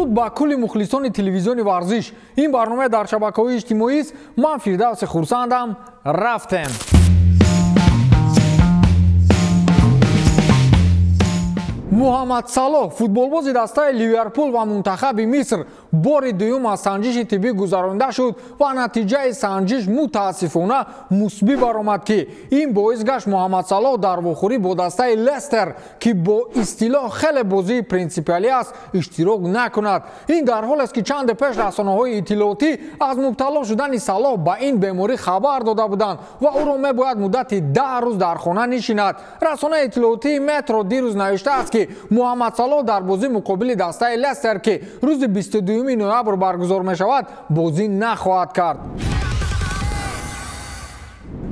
Дуруд ба кулли мухлисони телевизиони варзиш. Ин барнома дар шабакаҳои иҷтимоист. Ман Фирдавси Хурсандам. Рафтем. Муҳаммад Салоҳ, футболбози дастаи Ливерпул ва мунтахаби Миср, бори дуюм аз санҷиши тиббӣ гузаронда шуд ва натиҷаи санҷиш мутаассифона мусбӣ баромад, ки ин боис гашт Муҳаммад Салоҳ дар вохӯрӣ бо дастаи Лестер, ки бо истилоҳ хеле бозии принсипиалӣ аст, иштирок накунад. Ин дар ҳолест, ки чанде пеш расонаҳои иттилоотӣ аз мубтало шудани Салоҳ ба ин беморӣ хабар дода буданд ва ӯро мебояд муддати 10 рӯз дар хона нишинад. Расонаи иттилоотии Метро дирӯз навиштааст, ки Муҳаммад Салоҳ дар бозӣ муқобили дастаи Лестер, ки рӯзи 22 ноябр баргузор мешавад, бозӣ нахоҳад кард.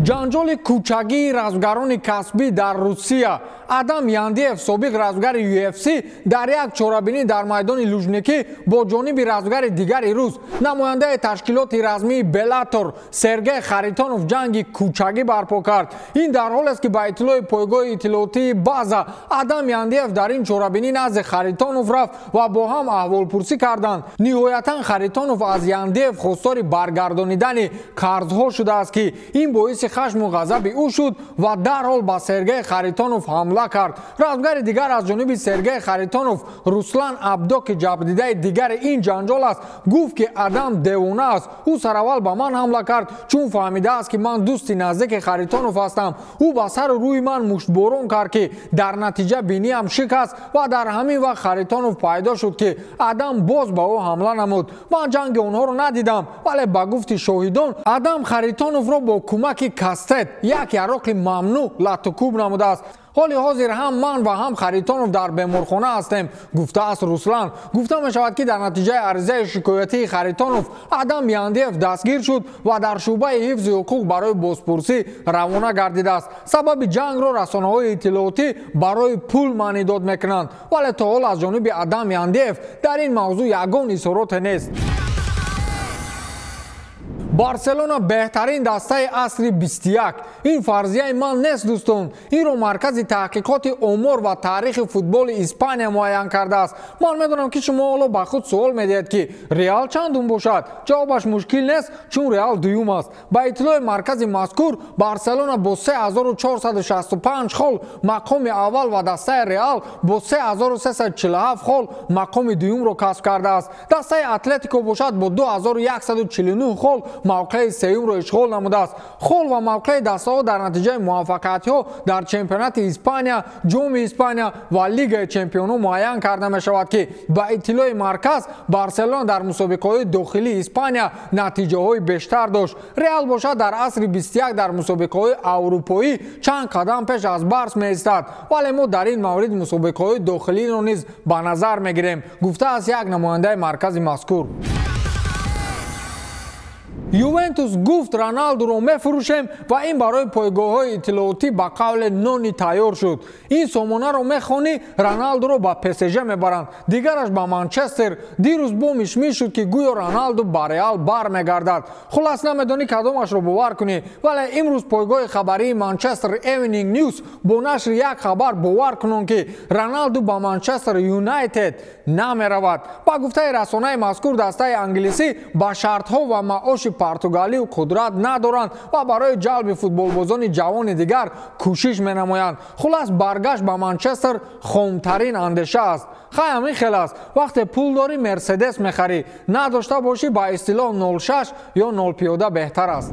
Ҷанҷоли кӯчагии размгарони касбӣ дар Русия. Адам Яндиев, собиқ размгари UFC, дар як чорабинӣ дар майдони Лужникӣ бо ҷониби размгари дигари рус, намояндаи ташкилоти размии Беллатор Сергей Харитонов ҷанги кӯчагӣ барпо кард. Ин дар ҳолест, ки ба иттилои пойгоҳи иттилоотии База, Адам Яндиев дар ин чорабинӣ назди Харитонов рафт ва бо ҳам аҳволпурсӣ карданд. Ниҳоятан Харитонов аз Яндиев хостори баргардонидани қарзҳо шудааст, ки ин боиси хашму ғазаби ӯ шуд ва дарҳол ба Сергей Харитонов ҳамла кард. Размгари дигар аз ҷониби Сергей Харитонов, Руслан Абдо, ки ҷабрдидаи дигари ин ҷанҷол аст, гуфт, ки Адам девона аст. Ӯ сараввал ба ман ҳамла кард, чун фаҳмидааст, ки ман дӯсти наздики Харитонов ҳастам. Ӯ ба сару рӯи ман муштборон кард, ки дар натиҷа биниам шикаст ва дар ҳамин вақт Харитонов пайдо шуд, ки Адам боз ба ӯ ҳамла намуд. Ман ҷанги онҳоро надидам, вале ба гуфти шоҳидон Адам Харитоновро бо кӯмаки кастет, як яроқи мамнӯъ, латукӯб намудааст. Ҳоли ҳозир ҳам ман ва ҳам Харитонов дар беморхона ҳастем, гуфтааст Руслан. Гуфта мешавад, ки дар натиҷаи аризаи шикоятии Харитонов Адам Яндиев дастгир шуд ва дар шӯъбаи ҳифзи ҳуқуқ барои бозпурсӣ равона гардидааст. Сабаби ҷангро расонаҳои иттилоотӣ барои пул маънидод мекунанд, вале то ҳол аз ҷониби Адам Яндиев дар ин мавзӯъ ягон изҳороте нест. Барселона беҳтарин дастаи асри 21. Ин фарзияи ман нест, дӯстон. Инро маркази таҳқиқоти омор ва таърихи футболи Испания муайян кардааст. Ман медонам, ки шумо ҳоло ба худ суол медиҳед, ки Реал чандум бошад. Ҷавобаш мушкил нест, чун Реал дуюм аст. Ба иттилои маркази мазкур, Барселона бо 3465 хол мақоми аввал ва дастаи Реал бо 3347 хол мақоми дуюмро касб кардааст. Дастаи Атлетико бошад бо 2149 хол мавқеи сеюмро ишғол намудааст. Хол ва мавқеи дастаҳо дар натиҷаи муваффақиятҳо дар чемпионати Испания, Ҷоми Испания ва Лигаи чемпионҳо муайян карда мешавад, ки ба иттилои марказ Барселона дар мусобиқаҳои дохилии Испания натиҷаҳои бештар дошт. Реал бошад дар асри 21 дар мусобиқаҳои аврупоӣ чанд қадам пеш аз Барс меистад, вале мо дар ин маврид мусобиқаҳои дохилиро низ ба назар мегирем, гуфтааст як намояндаи маркази мазкур. Ювентус гуфт Роналдуро мефурӯшем ва ин барои пойгоҳҳои иттилоотӣ ба қавле нони тайёр шуд. Ин сомонаро мехонӣ, Роналдуро ба ПСЖ мебаранд, дигараш ба Манчестер. Дирӯз бо мишмиш шуд, ки гӯё Роналду ба Реал бармегардад. Хулас, намедонӣ кадомашро бовар кунӣ, вале имрӯз пойгоҳи хабарии Манчестер Evening News бо нашри як хабар бовар кунон, ки Роналду ба Манчестер Юнайтед намеравад. Ба гуфтаи расонаи мазкур, дастаи англисӣ ба шартҳо ва маоши португалию қудрат надоранд ва барои ҷалби футболбозони ҷавони дигар кӯшиш менамоянд. Хулас, баргашт ба Манчестер хомтарин андеша аст. Хай, ҳамин хел аст. Вақте пул дорӣ, Мерседес мехарӣ, надошта бошӣ, ба истилоҳ 06 ё 0 пиёда беҳтар аст.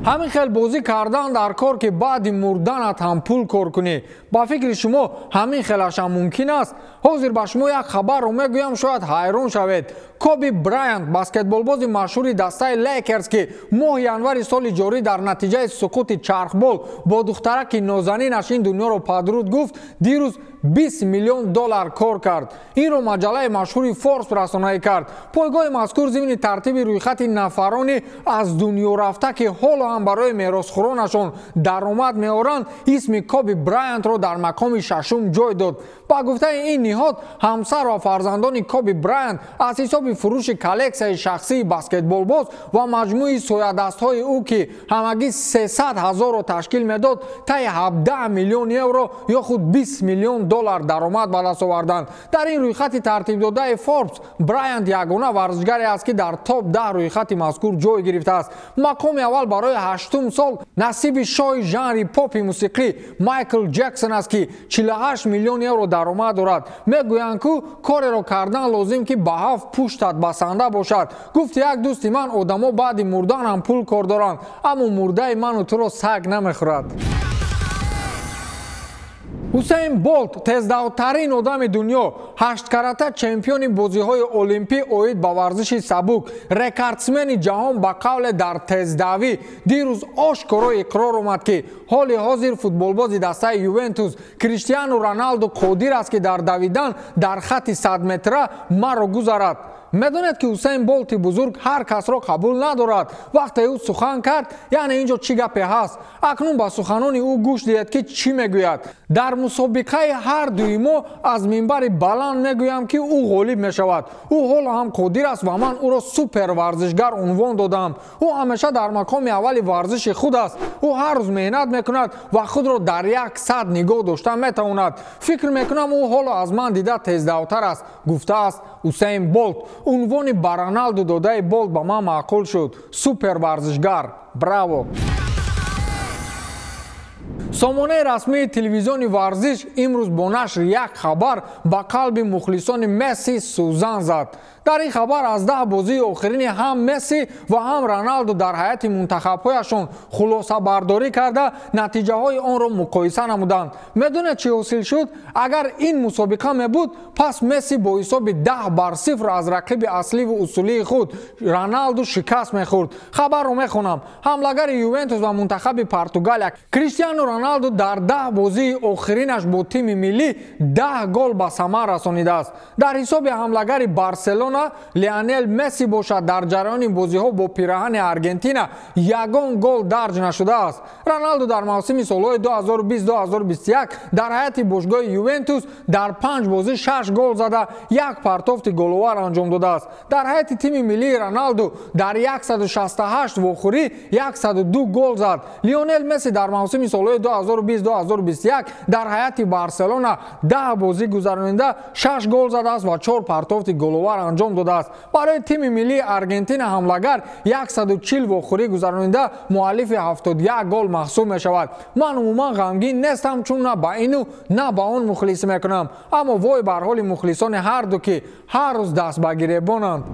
Ҳамин хел бозӣ кардан дар кор, ки баъди мурданат ҳам пул кор кунӣ. Ба фикри шумо ҳамин хелашам мумкин аст? Ҳозир ба шумо як хабарро мегӯям, шояд ҳайрон шавед. Коби Брайант, баскетболбози машҳури дастаи Лекерс, ки моҳи январи соли ҷорӣ дар натиҷаи суқути чархбол бо духтараки нозанинаш ин дунёро падруд гуфт, дирӯз 20 миллион доллар кор кард. Инро маҷаллаи машҳури Форбс расонаӣ кард. Пойгоҳи мазкур зимни тартиби рӯйхати нафарони аз дунё рафта, ки ҳоло ҳам барои меросхӯронашон даромад меоранд, исми Коби Брайантро дар мақоми шашум ҷой дод. Ба гуфтаи ин ниҳод, ҳамсар ва фарзандони Коби Брайант аз ҳисоби фурӯши коллексияи шахсии баскетболбоз ва маҷмӯи соядастҳои ӯ, ки ҳамагӣ 300 ҳазорро ташкил медод, таи 17 миллион евро ё худ 20 миллион доллар даромад ба даст оварданд. Дар ин рӯйхати тартибдодаи Форбс Брайант ягона варзишгаре аст, ки дар топ 10 рӯйхати мазкур ҷой гирифтааст. Мақоми аввал барои 8-ум сол насиби шоҳи жанри попи мусиқӣ Майкл Ҷексон аст, ки 48 миллион евро даромад дорад. Мегӯянд, ку кореро кардан лозим, ки ба 7 пуштат басанда бошад. Гуфт як дӯсти ман, одамо баъди мурдан ҳам пул кор доранд, аммо мурдаи ману туро саг намехӯрад. Ҳусейн Болт тездавтарин одами дунё, 8-карата чемпиони бозиҳои олимпӣ оид ба варзиши сабук, рекордсмени ҷаҳон ба қавле дар тездавӣ дирӯз ошкоро иқрор омад, ки ҳоли ҳозир футболбози дастаи Ювентус Криштиану Роналду қодир аст, ки дар давидан дар хати 100 метра маро гузарад. Медонед, ки Ҳусейн Болти бузург ҳар касро қабул надорад. Вақте ӯ сухан кард, яъне ин ҷо чӣ гапе ҳаст? Акнун ба суханони ӯ гӯш диҳед, ки чӣ мегӯяд. Дар мусобиқаи ҳар дуи мо аз минбари баланд мегӯям, ки ӯ ғолиб мешавад. Ӯ ҳоло ҳам қодир аст ва ман ӯро супер варзишгар унвон додам. Ӯ ҳамеша дар мақоми аввали варзиши худ аст. Ӯ ҳар рӯз меҳнат мекунад ва худро дар як сатҳ нигоҳ дошта метавонад. Фикр мекунам, ӯ ҳоло аз ман дида тездавтар аст, гуфтааст Ҳусейн Болт. Унвони ба Роналду додаи Болт ба ман маъқул шуд. Супер варзишгар. Браво! Сомонаи расмии телевизиони варзиш имрӯз бо нашри як хабар ба қалби мухлисони Месси сӯзан зад. Дар ин хабар аз 10 бозии охирини ҳам Месси ва ҳам Роналду дар ҳайати мунтахабҳояшон хулосабардорӣ карда, натиҷаҳои онро муқоиса намуданд. Медонед, чӣ ҳосил шуд? Агар ин мусобиқа мебуд, пас Месси бо ҳисоби 10-0 аз рақиби асливу усулии худ Роналду шикаст мехӯрд. Хабарро мехонам. Ҳамлагари Ювентус ва мунтахаби Португалия Криштиану Роналду дар 10 бозии охиринаш бо тими миллӣ 10 гол ба самар расонидааст. Дар ҳисоби ҳамлагари Барселона Лионел Месси бошад, дар ҷараёни бозиҳо бо пираҳани Аргентина ягон гол дарҷ нашудааст. Роналду дар мавсими солҳои 2020-2021 дар ҳайати бошгоҳи Ювентус дар 5 бозӣ 6 гол зада, як партофти головар анҷом додааст. Дар ҳайати тими миллии Роналду дар 168 вохӯрӣ 102 гол зад. Лионел Месси дар мавсими солҳои 2020-2021 дар ҳайати Барселона 10 бозӣ гузаронида, 6 гол задааст ва 4 партофти головар анҷом додааст. Барои тими миллии Аргентина ҳамлагар 140 вохӯрӣ гузаронида, муаллифи 71 гол маҳсуб мешавад. Ман умуман ғамгин нестам, чун на ба ину на ба он мухлисӣ мекунам, аммо вой бар ҳоли мухлисони ҳар ду, ки ҳар рӯз даст ба гиребонанд.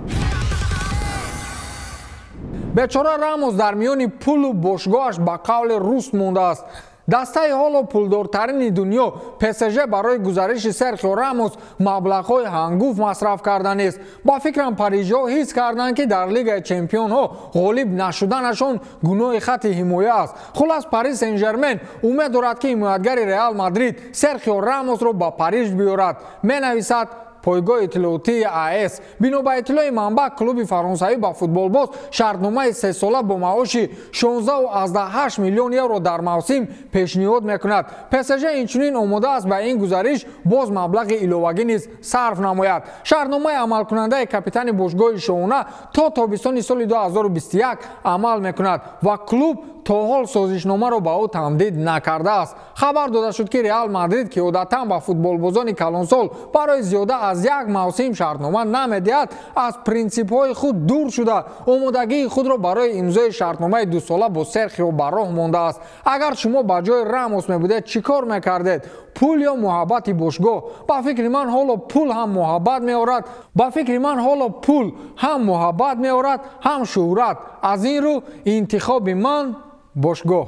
Бечора Рамос дар миёни пулу бошгоҳаш ба қавли рус мондааст. Дастаи ҳоло пулдортарини дунё ПСЖ барои гузариши Серхио Рамос маблағҳои ҳангуфт масраф карданист. Ба фикрам, парижиҳо ҳис карданд, ки дар Лигаи чемпионҳо ғолиб нашуданашон гуноҳи хати ҳимоя аст. Хулас, Париж Сен-Жермен умед дорад, ки ҳимоятгари Реал Мадрид Серхио Рамосро ба Париж биёрад, менависад пойгоҳи иттилоотии АС. Бино ба иттилои манбаъ, клуби фаронсавӣ ба футболбоз шартномаи сесола бо маоши 16,8 миллион евро дар мавсим пешниҳод мекунад. ПСЖ инчунин омода аст ба ин гузариш боз маблағи иловагӣ низ сарф намояд. Шартномаи амалкунандаи капитани бошгоҳи шоҳона то тобистони соли 2021 амал мекунад ва клуб то ҳол созишномаро ба ӯ тамдид накардааст. Хабар дода шуд, ки Реал Мадрид, ки одатан ба футболбозони калонсол барои зиёда аз як мавсим шартнома намедиҳад, аз принсипҳои худ дур шуда, омодагии худро барои имзои шартномаи дусола бо Серхио ба роҳ мондааст. Агар шумо ба ҷои Рамос мебудед, чӣ кор мекардед? Пул ё муҳаббати бошгоҳ? Ба фикри ман, ҳоло пул ҳам муҳаббат меорад. Ба фикри ман, ҳоло пул ҳам муҳаббат меорад, ҳам шӯҳрат. Аз ин рӯ интихоби ман бошгоҳ.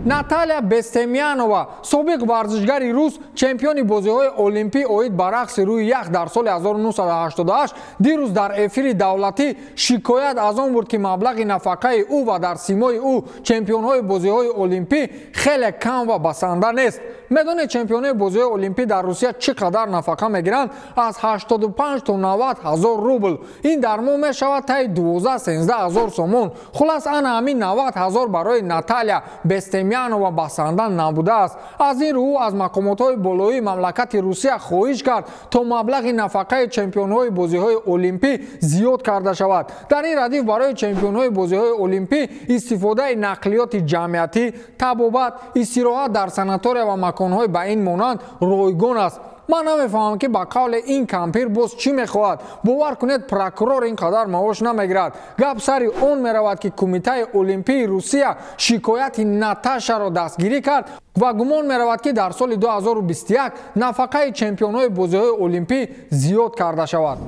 Наталия Бестемянова, собиқ варзишгари рус, чемпиони бозиҳои олимпӣ оид ба рақси рӯи ях дар соли 1988, дирӯз дар эфири давлатӣ шикоят аз он буд, ки маблағи нафақаи ӯ ва дар симои ӯ чемпионҳои бозиҳои олимпӣ хеле кам ва басанда нест. Медонед, чемпионои бозиҳои олимпӣ дар Русия чӣ қадар нафақа мегиранд? Аз 85 то 90 ҳазор рубл. Ин дар моҳ мешавад таи 12-13 ҳазор сомон. Хулас, ана ҳамин 90 ҳазор барои Наталия Бестемянова басанда набудааст. Аз ин рӯ ӯ аз мақомотҳои болоии мамлакати Русия хоҳиш кард, то маблағи нафақаи чемпионҳои бозиҳои олимпӣ зиёд карда шавад. Дар ин радиф барои чемпионҳои бозиҳои олимпӣ истифодаи нақлиёти ҷамъиятӣ, табобат, истироҳат дар санатория ва маконҳои ба ин монанд ройгон аст. Ман намефаҳмам, ки ба қавле ин кампир боз чӣ мехоҳад. Бовар кунед, прокурор ин қадар маош намегирад. Гап сари он меравад, ки Кумитаи олимпии Русия шикояти Наташаро дастгирӣ кард ва гумон меравад, ки дар соли 2021 нафақаи чемпионҳои бозиҳои олимпӣ зиёд карда шавад.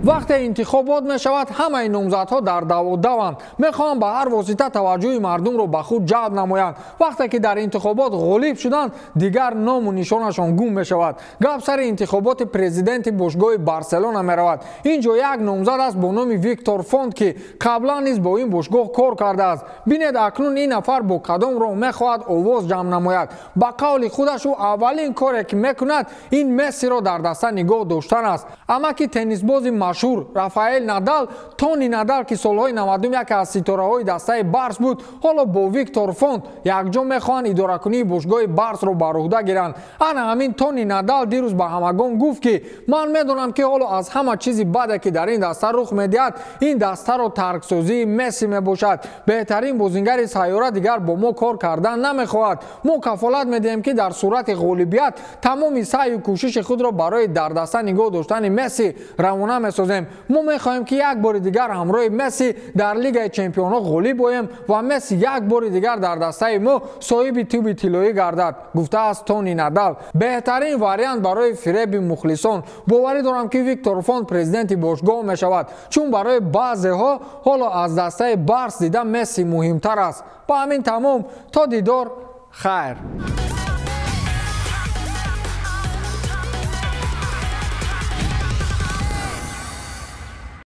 Вақте интихобот мешавад, ҳамаи номзадҳо дар даводаванд, мехоҳанд ба ҳар восита таваҷҷӯҳи мардумро ба худ ҷалб намоянд. Вақте ки дар интихобот ғолиб шуданд, дигар ному нишонашон гум мешавад. Гап сари интихоботи президенти бошгоҳи Барселона меравад. Ин ҷо як номзад аст бо номи Виктор Фонд, ки қаблан низ бо ин бошгоҳ кор кардааст. Бинед, акнун ин нафар бо кадом роҳ мехоҳад овоз ҷамъ намояд. Ба қавли худаш, ӯ аввалин коре ки мекунад, ин Мессиро дар даста нигоҳ доштан аст. Амаки теннисбози машҳур Рафаэл Надал, Тони Надал, ки солҳои 90 яке аз ситораҳои дастаи Барс буд, ҳоло бо Виктор Фонд якҷо мехоҳанд идоракунии бошгоҳи Барсро бар уҳда гиранд. Ана ҳамин Тони Надал дирӯз ба ҳамагон гуфт, ки ман медонам, ки ҳоло аз ҳама чизи баде, ки дар ин даста рух медиҳад, ин дастаро тарксозии Месси мебошад. Беҳтарин бозингари сайёра дигар бо мо кор кардан намехоҳад. Мо кафолат медиҳем, ки дар сурати ғолибият тамоми саъю кӯшиши худро барои дар даста нигоҳ доштани Месси равона месозем. Мо мехоҳем, ки як бори дигар ҳамроҳи Месси дар Лигаи чемпионҳо ғолиб оем ва Месси як бори дигар дар дастаи мо соҳиби тӯби тиллоӣ гардад, гуфтааст Тони Надал. Беҳтарин вариант барои фиреби мухлисон. Боварӣ дорам, ки Виктор Фонд президенти бошгоҳ мешавад, чун барои баъзеҳо ҳоло аз дастаи Барс дида Месси муҳимтар аст. Ба ҳамин тамом, то дидор, хайр.